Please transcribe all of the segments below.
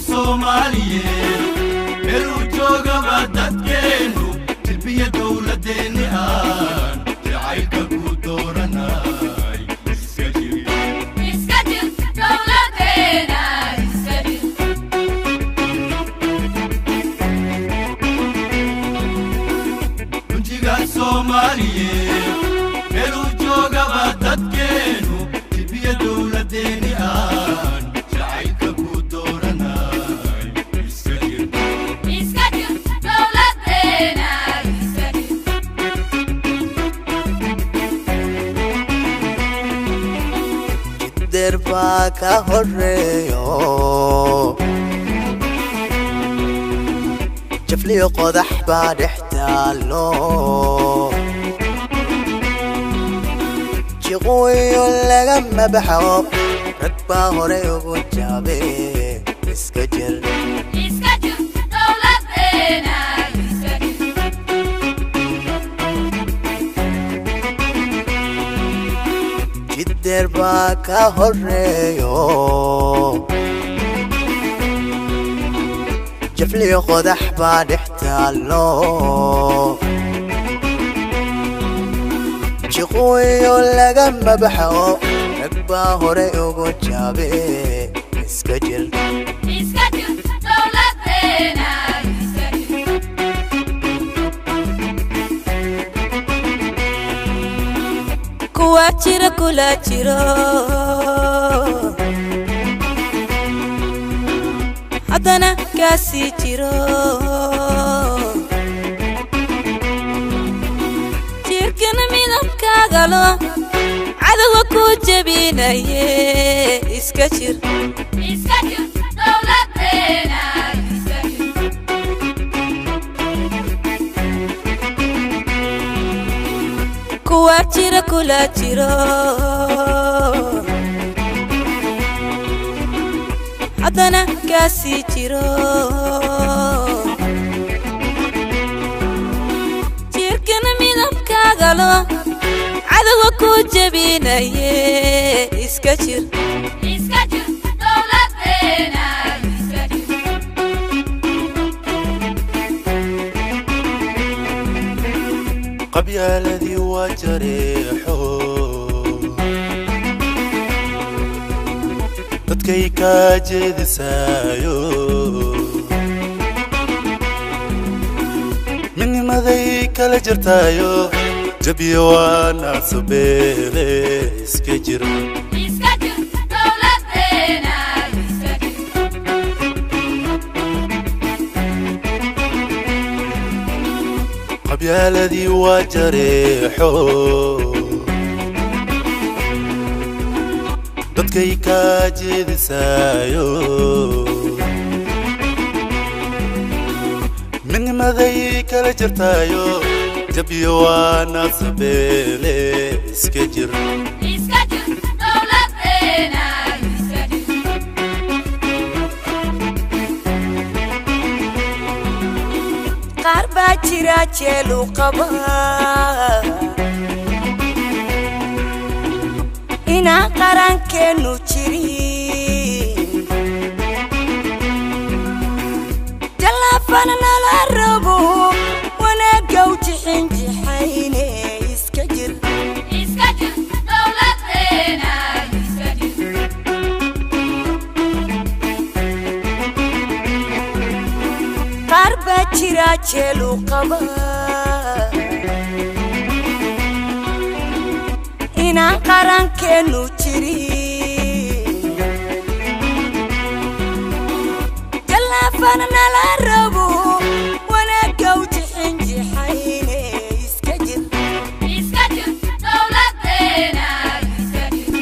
Soomaaliyeed meeluu joogaba dadkeennu jilbiya dowladeenni aan jacaylka ku dooranay iska jir. Iska jir dowladeena, iska jir. Gunjiga Soomaaliyeed meeluu joogaba dadkeennu jilbiya dowladeeni aan jacaylka ku dooranay iska jir. Iska jir dowladeena, iska jir. Jiddeer baa ka horeeyo, jafliyo qodax baa dhex taallo, jiqooyo lagama baxo, rag baa horey ugu jaabe, iska jir. Iska jir dowladeena, iska jir. Jiddeer baa ka horeeyo, jafliyo qodax baa dhex taallo, jiqooyo lagama baxo, rag baa horey ugu jaabe, iska jir. Iska jir dowladeena, iska jir. Kuwa jira kula jiro, haddana kaasii jiro, jirkana midabkaagalo cadowga ku jebinaye, iska jir. Iska jir dowladeena, iska jir. Kuwa jira kula jiro, haddana kaasii jiro, jirkana midabkaagalo cadowga ku jebinaye, iska jir. Iska jir dowladeena, iska jir. Qabyaaladii waa jareexo, dadkay kaa jeedisaayo, midnimaday kala jirtaayo, jabiyo waa nacsubeele, iska jir. Iska jir dowladeena, iska jir. Qabyaaladii waa jareexo, dadkay kaa jeedisaayo, midnimaday kala jirtaayo, jabiyo waa nacsubeele, iska jir. Iska jir dowladeena, iska jir. Qaar baa jira jeelu qaba inaan qarankeennu jirin, jallaafana nala rabo, wanaaggaw jixin jixayne, iska jir. Iska jir dowladeena, iska jir. Qaar baa jira jeelu qaba inaan qarankeennu jirin, jallaafana nala rabo, wanaaggaw jixin jixayne, iska jir. Iska jir dowladeena, iska jir.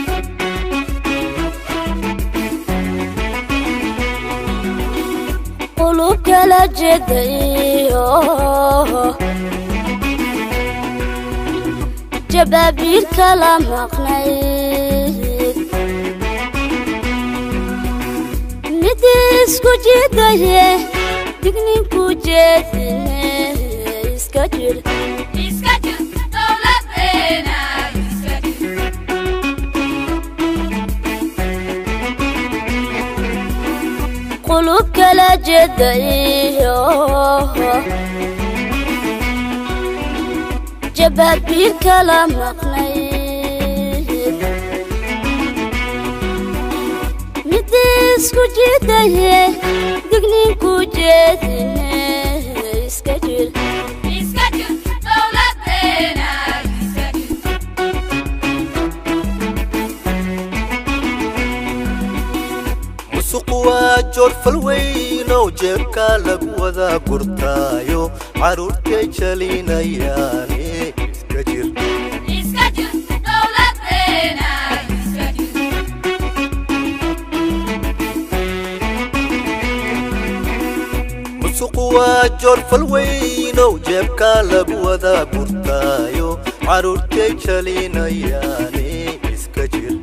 Qulub kala jeedayo, jabaabiir kala maqnayd, mid isku jidaye, digninku jeedine, iska jir. Iska jir dowladeena, iska jir. Qulub Kala jeedayo jabhad biir kala maqnayd, mid isku jidaye dignin ku jeedine, iska jir. Iska jir dowladeena, iska jir. Musuqu waa joorfal weynow, jeebka lagu wada gurtaayo, caruurtay jalinayaane, iska jir. Iska jir dowladeena, iska jir. Musuqu waa joorfal weynow, jeebka lagu wada gurtaayo, caruurtay jalinayaane, iska jir.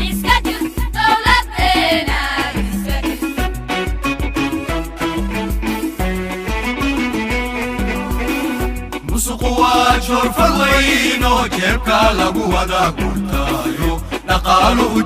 Iska jir dowladeena, iska jir. Musuqu waa joorfal weyn oo jeebka lagu wada gurtaayo, dhaqaaluhu.